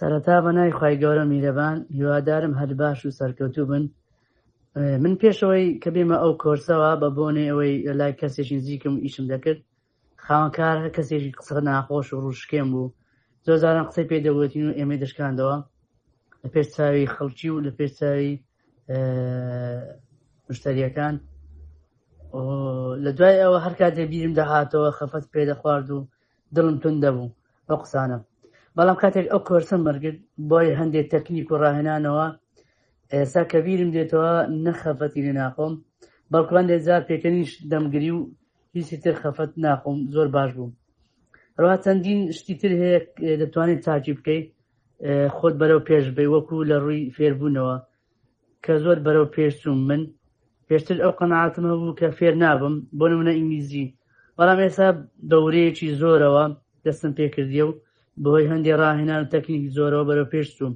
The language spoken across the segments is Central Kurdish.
سەرەتا بە ناوی خوای گەورە میرەبان هیوادارم هەر باش و سەرکەوتوو بن. من پێشەوەی کە بێمە ئەو کۆرسەوە بە بۆنەی ئەوەی لای کەسێکی نزیکم ئیشم دەکرد، خاوەنکار کەسێکی قسە ناخۆش و ڕووشکێن بوو، زۆر جاران قسەی پێ دەوتین و ئێمەی دەشکاندەوە لە پێش چاوی خەڵکی و لە پێش چاوی مشتریەکان. لە دوای ئەوە هەر کاتێ بیرم دەهاتەوە خەفەت پێ دەخوارد و دڵم توند دەبوو بەو قسانە. بەڵام کاتێک ئەو کۆرسەم وەرگرت بۆی هەندێک تەکنیک و ڕاهێنانەوە، ئێستا کە بیرم دێتەوە نە خەفەتی لێ ناخۆم، بەڵکو هەندێک جار پێکەنیش دەمگری و هیچی تر خەفەت ناخۆم. زۆر باش بوو. هەروەها چەندین شتی تر هەیە دەتوانیت چاکی بکەیت، خۆت بەرەو پێش بەی، وەکو لە ڕووی فێربوونەوە کە زۆر بەرەو پێش چووم. من پێشتر ئەو قەناعەتم هەبوو کە فێر نابم، بۆ نمونە ئینگلیزی، بەڵام ئێستا بە ورەیەکی زۆرەوە دەستم پێکردیە و بەهۆی هەندێک ڕاهێنان و تەکنیکی زۆرەوە بەرەو پێش چووم.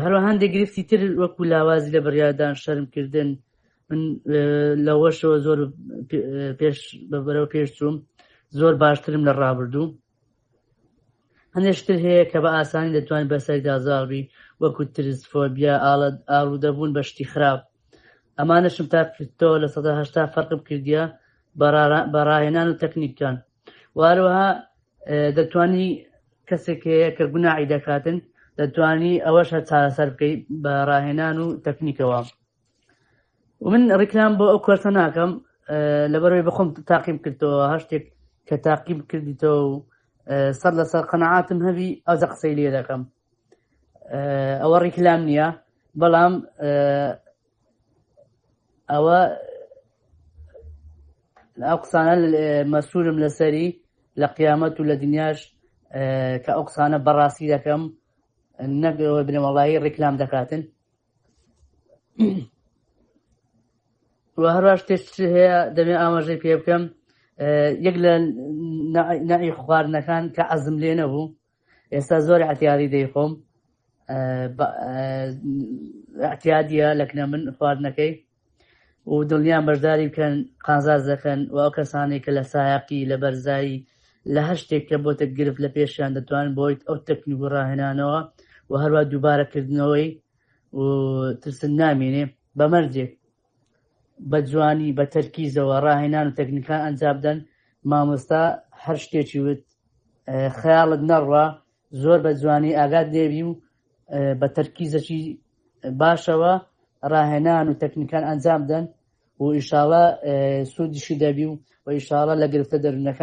هەروە هەندێک گرفتی تر وەکو لاوازی لە بڕیاردان، شەرمکردن، من لەوەشەوە زۆر پێش بەرەو پێش چووم، زۆر باشترم لە ڕابردوو. هەندێک شتر هەیە کە بە ئاسانی دەتوانیت بەسەریدا زاڵ بی، وەکو ترس، فۆبیا، ئاڵودەبوون بە شتی خراپ. ئەمانەشم تا کردەوە 80% فەرقم کردیە بە ڕاهێنان و تەکنیکەکان. و هەروەها دەتوانی کەسێک هەیە کە گوناعی دەکاتن، دەتوانی ئەوەش هەر چارەسەر بکەیت بە ڕاهێنان و تەکنیکەوە. و من ڕیکلام بۆ ئەو کۆرسە ناکەم، لەبەرەوەی بەخۆم تاقیم کردەوە. هەر شتێک کە تاقیم کردیتەوە و سەر لەسەر قەنەعاتم هەبی ئەوجا قسەی لێ دەکەم. ئەوە ڕیکلام نییە، بەڵام ئەوە ئەو قسانە مەسوورم لەسەری لە قیامەت و لە دنیاش کە ئەو قسانە بەڕاستی دەکەم، نەک ئەوە بنەمەڵایی ڕیکلام دەکاتن. و هەروە شتێک هەیە دەبێ ئاماژەی پێ بکەم، یەک لە نەعی خواردنەکان کە عەزم لێ نەبوو، ئێستا زۆر اعتیادی دەیخۆم، اعتیادیە لەکنە من خواردنەکەی و دڵنیام بەشداری بکەن قازاز دەکەن. و ئەو کەسانێک کە لە سایەقی، لە بەرزایی، لە هەر شتێک کە بۆتە گرفت لە پێشیان، دەتوانن بۆیت ئەو تەکنیک و ڕاهێنانەوە و هەروە دووبارەکردنەوەی و ترسن نامێنێ، بە مەرجێک بە جوانی بە تەرکیزەوە ڕاهێنان و تەکنیکان ئەنجام بدەن. مامۆستا هەر شتێکی وت خەیاڵت نەڕوا، زۆر بە جوانی ئاگات لێبی و بە تەرکیزەکی باشەوە ڕاهێنان و تەکنیکان ئەنجام بدەن و ئیشاڵە سوودیشی دەبی و ئیشاڵە لە گرفتە دەروونەکان.